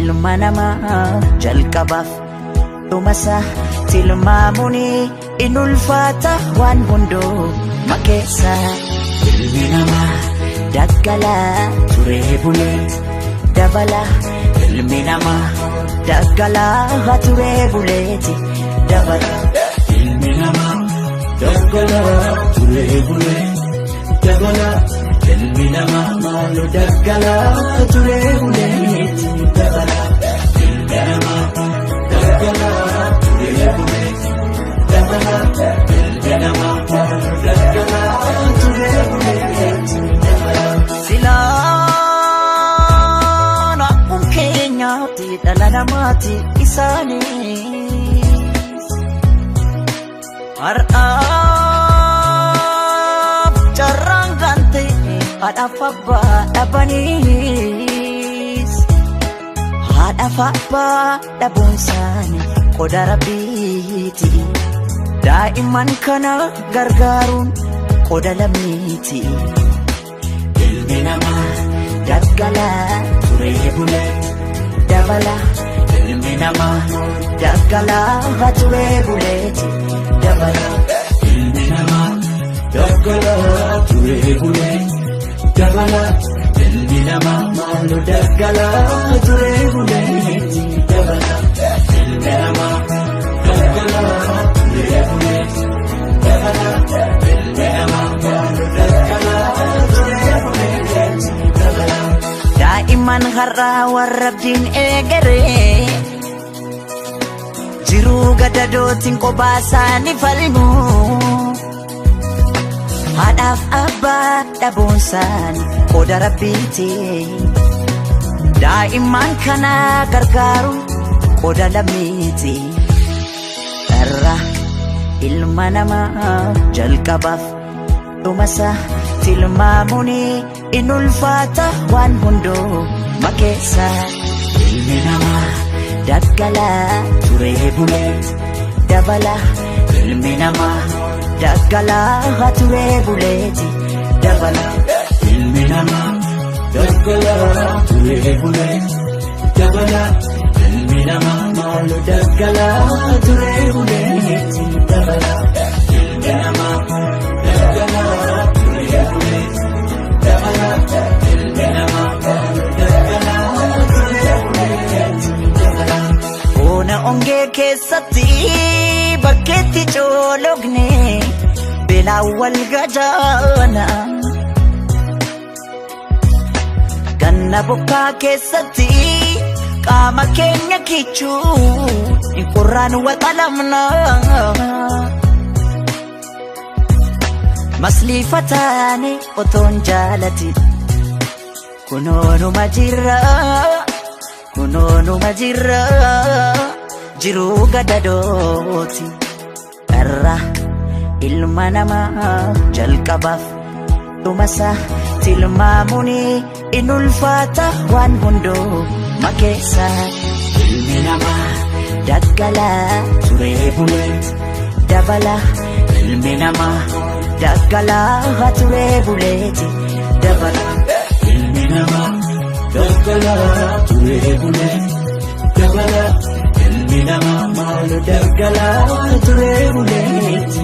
Ilma namaa jalqabaaf dhumasa tilmaamuun in ulfaata waan hunduma keessa. Ilmi namaa daggalaa turee bulee dabala. Ilmi namaa daggalaa turee buleeti dabala. Ilmi namaa daggalaa turee bulee dabala. Ilmi namaa maaloo daggalaa turee buleeti dabala. Ilmi namaa daggalaa turee bulee dabala. Ilmi namaa maaloo daggalaa turee buleeti dabala. Silaan akkuma keenyaatti dhala namaati isaanis. Har'aaf carraan kan ta'e haadhaaf abbaa dhabaniis. Haadhaaf abbaa dhabuun isaanii qoda rabbiiti. Daa'imman kana gargaaruun qoda lammiiti. Ilmi namaa daggalaa turee bulee dabala. Ilmi namaa daggalaa turee buleeti dabala. Ilmi namaa daggalaa turee bulee dabala. Ilmi namaa maaloo daggalaa turee buleeti dabala. Ilmi namaa daggalaa turee bulee dabala. Ilmi namaa maaloo daggalaa turee buleeti dabala. Daa'imman har'aa warra abdiin eegaree jiruu gadadootiin kophaa isaanii falmu. Haadhaaf abbaa dhabuun isaanii qoda rabbiiti. Daa'imman kana gargaaruun qoda lammiiti. Dharraa ilma namaa jalqabaaf dhumasa tilmaamuun in ulfaata waan hunduma keessa. Ilmi namaa daggalaa turee bulee dabala. Ilmi namaa daggalaa turee buleeti dabala. Ilmi namaa daggalaa turee bulee dabala. Ilmi namaa maaloo daggalaa turee buleeti dabala. Ilmi namaa daggalaa turee bulee dabala. Ilmi namaa maaloo daggalaa turee buleeti dabala. Bona ongee keessatti bakkeetti coologne beelaan wal gajaana. Ganna bokkaa keessatti qaama keenya kichuu qorraan waxalamna. Masliifa taane otoon jaalati kunoonuma jirra kunoonuma jirra jiruu gadadooti. Dharraa ilma namaa jalqabaaf dhumasa tilmaamuun in ulfaata waan hunduma keessa. Ilmi namaa daggalaa turee bulee dabala. Ilmi namaa daggalaa turee buleeti dabala. Ilmi namaa daggalaa turee bulee dabala. Ilmi namaa maaloo daggalaa turee buleeti.